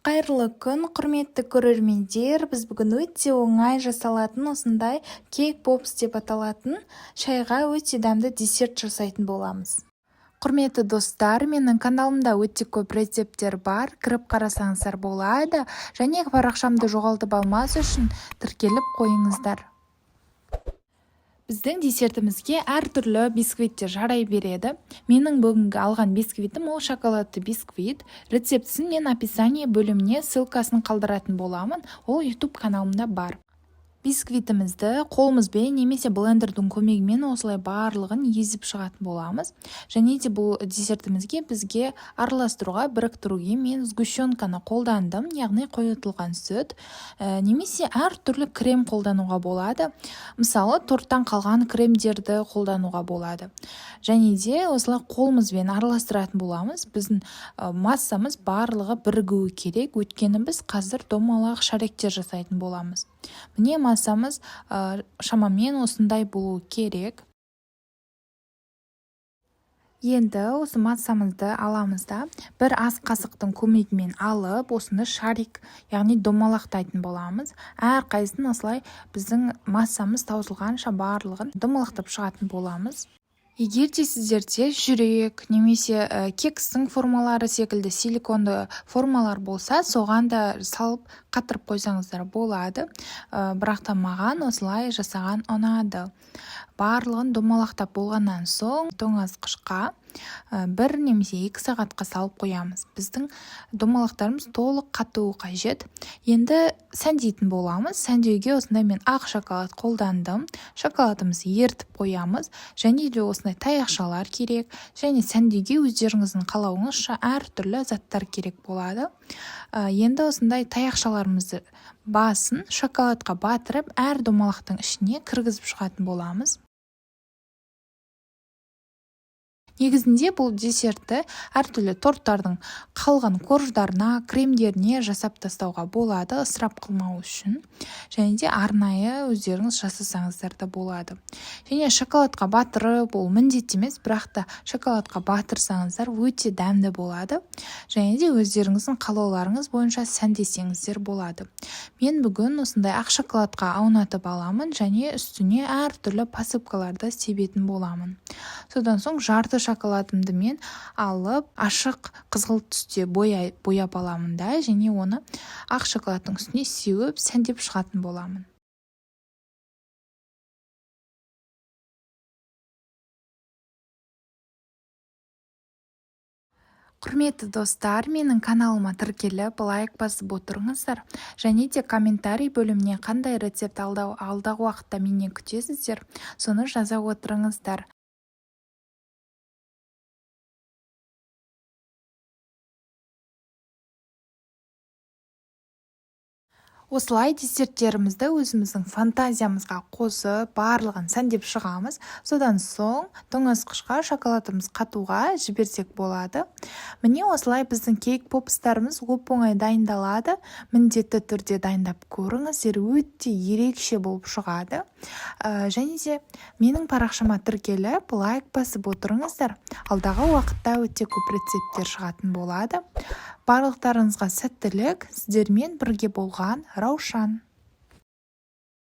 Қайырлы күн, құрметті көрермендер! Біз бүгін өте оңай жасалатын осындай cake pops деп аталатын шайға өте дәмді десерт жасайтын боламыз. Құрметті достар, менің каналымда өте көп рецепттер бар, кіріп қарасаңыздар болады және парақшамды жоғалтып алмас үшін тіркеліп қойыңыздар. Біздің десертімізге әртүрлі бисквиттер жарай береді. Менің бүгінгі алған бисквитім ол шоколадты бисквит. Рецептісін мен описание бөліміне ссылкасын қалдыратын боламын. Ол YouTube каналымда бар. Бисквитімізді қолымызбен немесе блендердің көмегімен осылай барлығын езіп шығатын боламыз. Және де бұл десертімізге бізге араластыруға, біріктіруге мен сгущенканы қолдандым, яғни қойытылған сүт, немесе әртүрлі крем қолдануға болады. Мысалы, торттан қалған кремдерді қолдануға болады. Және де осылай қолымызбен араластыратын боламыз. Біздің массамыз барлығы бірігуі керек, өйткені біз қазір домалақ шариктер жасайтын боламыз. Міне, массамыз шамамен осындай болуы керек. Енді осы массамызды аламыз да, бір ас қасықтың көмегімен алып, осыны шарик, яғни домалақтайтын боламыз. Әрқайсысын осылай біздің массамыз таусылғанша барлығын домалақтап шығатын боламыз. Егер де сіздерде жүрек немесе кекстің формалары секілді силиконды формалар болса, соған да салып қатырып қойсаңыздар болады. Бірақ та маған осылай жасаған ұнады. Барлығын домалақтап болғаннан соң тоңазытқышқа 1 немесе 2 сағатқа салып қоямыз. Біздің домалақтарымыз толық қатуы қажет. Енді сәндейтін боламыз. Сәндеуге осындай мен ақ шоколад қолдандым. Шоколадымызды ерітіп қоямыз. Және де осындай таяқшалар керек. Және сәндеуге өздеріңіздің қалауыңызша әртүрлі заттар керек болады. Енді осындай таяқшаларымызды басын шоколадқа батырып, әр домалақтың ішіне кіргізіп шығатын боламыз. Негізінде бұл десертті әртүрлі торттардың қалған корждарына, кремдеріне жасап тастауға болады, ысырап қылмау үшін. Және де арнайы өздеріңіз жасасаңыздар да болады. Және шоколадқа батырып, ол міндетті емес, бірақ та шоколадқа батырсаңыздар өте дәмді болады. Және де өздеріңіздің қалауларыңыз бойынша сәндесеңіздер болады. Мен бүгін осындай ақ шоколадқа аунатып аламын және үстіне әртүрлі посыпкаларды себетін боламын. Содан соң жарты шоколадымды мен алып, ашық қызғылт түсте бояп аламын да, және оны ақ шоколадтың үстіне сеуіп, сәндеп шығатын боламын. Құрметті достар, менің каналыма тіркеліп, лайк басып отырыңыздар. Және де комментарий бөліміне қандай рецепт алдағы уақытта менен күтесіздер, соны жаза отырыңыздар. Осылай десерттерімізді өзіміздің фантазиямызға қосып, барлығын сәндеп шығамыз. Содан соң тоңазытқышқа шоколадымыз қатуға жіберсек болады. Міне, осылай біздің cake pops-тарымыз оп-оңай дайындалады. Міндетті түрде дайындап көріңіздер, өте ерекше болып шығады. Және де менің парақшама тіркеліп, лайк басып отырыңыздар. Алдағы уақытта өте көп рецепттер шығатын болады. Барлықтарыңызға сәттілік! Сіздермен бірге болған Раушан.